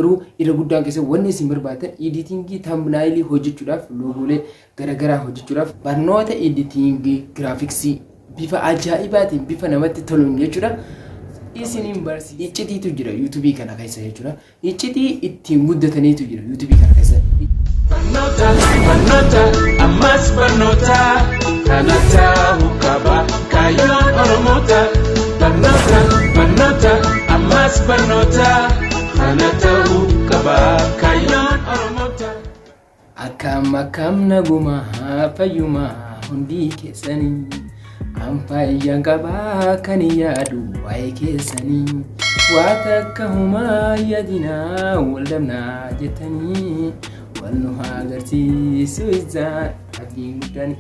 Garuu irra guddaan keessa wanni isin barbaadan editingii thumbnailii hojjechuudhaaf, loogoolee garaagaraa hojjechuudhaaf, barnoota editingii graphicsii bifa ajaa'ibaatiin, bifa namatti toluun jechuudha. Isiniin barsiisa. Iccitiitu jira YouTubeii kana keessa jechuudha. Iccitii ittiin guddataniitu jira YouTubeii kana keessa. Barnoota, barnoota, ammas barnoota, kana ta'uu qaba kaayyoon Oromoota. Barnoota, barnoota, ammas barnoota, kana ta'uu qaba kaayyoon Oromoota. Akkam akkam, nagumaa, fayyumaa hundii keessanii? An fayyaan qabaa, kan yaadu waa'ee keessanii. Waa takka humaa yaadinaa, wal dhabnaa jettanii wal nu haa agarsiisu isaan abdiin guddaan.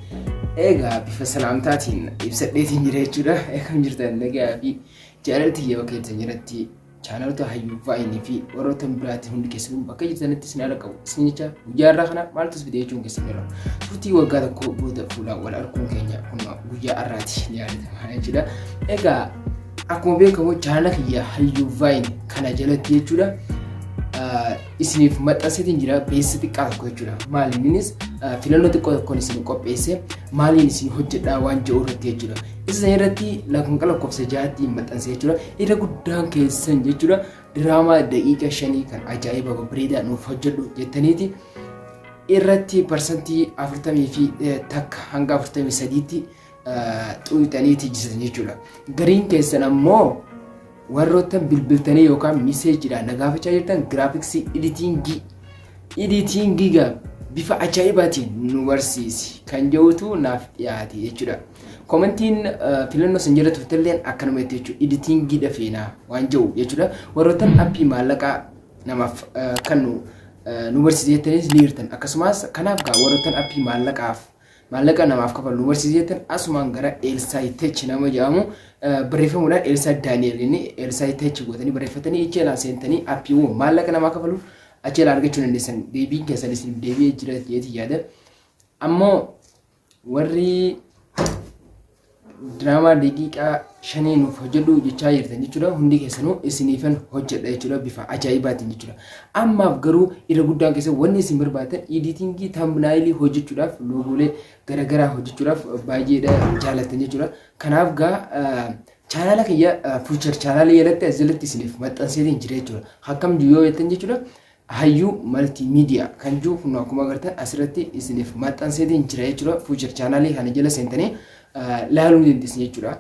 Egaa bifa salaamtaatiin ibsadheetiin jira jechuudha. Akkam jirtan? Nagaa fi jaalalti bakka jirtan jiratti chaanalota Hayyuu Vaayinii fi warroota biraatti hundi keessanuu bakka jirtanitti isin haala qabu isin jecha. Guyyaa irraa kana maaltu fide jechuun keessan yeroo turtii waggaa 1 booda fuulaan wal arguun keenya kun guyyaa har'aati ni yaadatama jechuudha. Egaa akkuma beekamu chaanala kiyya Hayyuu Vaayin kana jalatti jechuudha, isiniif maxxanseetiin jira beeksisa xiqqaa tokko jechuudha. Maali innis? Filannoo xiqqoo tokkoon isin qopheesse, maaliin isin hojjedhaa waan jedhu irratti jechuudha. Isa sana irratti lakkoofsa 6tti maxxanse jechuudha. Irra guddaan keessan jechuudha, diraamaa daqiiqa 5 kan ajaa'iba babbareedaa nuuf hojjedhu jettaniiti irratti 41% hanga 43tti xuuxaniiti jiran jechuudha. Gariin keessan ammoo warroota bilbiltanii yookaan messageiidhaan na gaafachaa jirtan, graphicsii editingii gaa bifa ajaa'ibaatiin nu barsiisi kan jedhutu naaf dhiyaate jechuudha. Commentiin filannoo san jala turtelleen akkanuma itti jechuudha. Editingii dafeenaa waan jedhu jechuudha. Warroottan appii maallaqaa namaaf kan nu barsiise jettanis ni jirtan. Akkasumas kanaaf gaa warroottan appii maallaqaaf maallaqa namaaf kafalu nu barsiise jettan, asumaan gara Eelsaay Tech nama jedhamu barreeffamuudhaan, Eelsaay Daani'el inni Eelsaay Tech gootanii barreeffatanii achi seentanii appiiwwan maallaqa namaa kafalu achi argachuu dandeessan. Deebiin keessan isin deebi'ee jira jeeti yaada. Ammoo warri diraamaa daqiiqaa 5 nuuf hojjedhu jechaa jirtan jechuudha. Hundi keessanuu isiniifan hojjedha jechuudha, bifa ajaa'ibaatiin jechuudha. Ammaaf garuu irra guddaan keessa wanni isin barbaadan editingii thumbnailii hojjechuudhaaf, loogoolee garaagaraa hojjechuudhaaf baay'eedha jaallattan jechuudha. Kanaaf gaa chaanaala kiyya feature chaanaalii jalatti as jalatti isiniif maxxanseetiin jira jechuudha. Akkam jiru yoo jettan jechuudha. Hayyuu Multimedia kan jiru kun akkuma agartan asirratti isiniif maxxanseetiin jira jechuudha. Feature chaanaalii kana jala seentanii laaluu dandeessan jechuudha.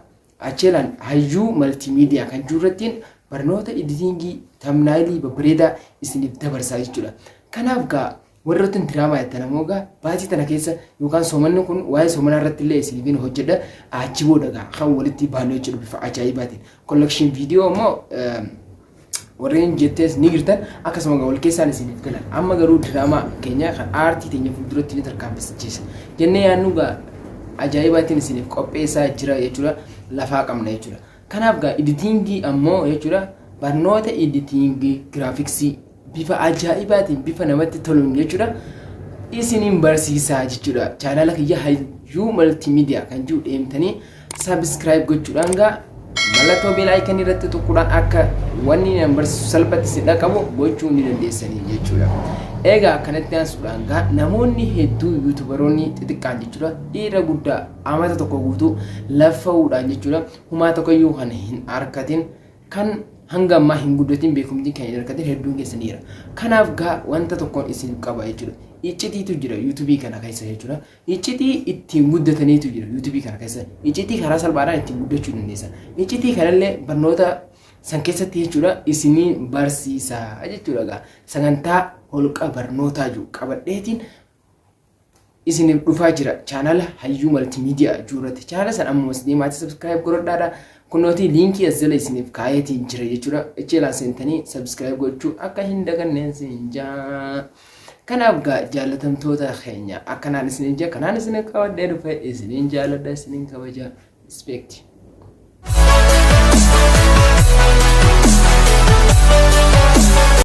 Acheelaan Hayyuu Multimedia kan jiru irrattiin barnoota editingii thumbnailii babbareedaa isiniif dabarsaa jechuudha. Kanaaf gaa warroota diraamaa jettan ammoo gaa baatii tana keessa yookaan soomanni kun waa'ee soomanaa irratti illee isiniif hojjedha. Achi booda gaa kan walitti baanu jechuudha bifa ajaa'ibaatiin. Collection video immoo warreen jettees ni jirtan, akkasuma wal keessaan isiniif galan. Amma garuu diraamaa keenya kan aartii teenya fuulduratti ni tarkaanfachiisa jennee yaadnu gaa ajaa'ibaatiin isiniif qopheessaa jira jechuudha, lafaa qabna jechuudha. Kanaaf gaa editingii ammoo jechuudha, barnoota editingii graphicsii bifa ajaa'ibaatiin, bifa namatti toluun jechuudha, isiniin barsiisaa jechuudha. Chaanaala kiyya Hayyuu Multimedia kan jiru deemtanii subscribe gochuudhaan gaa mallattoo bell iconii irratti tuquudhaan akka wanni nan barsiisu salphatti isin dhaqqabu gochuu ni dandeessanii jechuudha. Egaa kanatti aansuudhaan gaa namoonni hedduu, YouTuberoonni xixiqqaan jechuudha, dhiira guddaa amata 1 guutuu laffa'uudhaan jechuudha, humaa tokkoyyuu kan hin argatin, kan hanga ammaa hin guddatin, beekumtiin kan hin argatin hedduun keessaniira. Kanaaf gaa wanta tokkoon isin qaba jechuudha. Iccitiitu jira YouTubeii kana keessa jechuudha. Iccitii ittiin guddataniitu jira YouTubeii kana keessa. Iccitii karaa salphaadhaan ittiin guddachuu dandeessan. Iccitii kanallee barnoota san keessatti jechuudha isinii barsiisaa jechuudha. Gaa sagantaa holqa barnootaa jiru qabadheetiin isiniif dhufaa jira chaanala Hayyuu Multimedia jiruurratti. Chaanala san ammumas deemaatii subscribe godhadhaadha. Kunooti linkii as jala isiniif kaayeetiin jira jechuudha. Icheelaa seentanii subscribe gochuu akka hin daganneen siin jaa. Kanaaf gaa jaalatamtoota keenya, akkanaan isiniin jaa, kanaan isiniin qabadhee dhufe. Isiniin jaaladha, isiniin kabaja. Respect.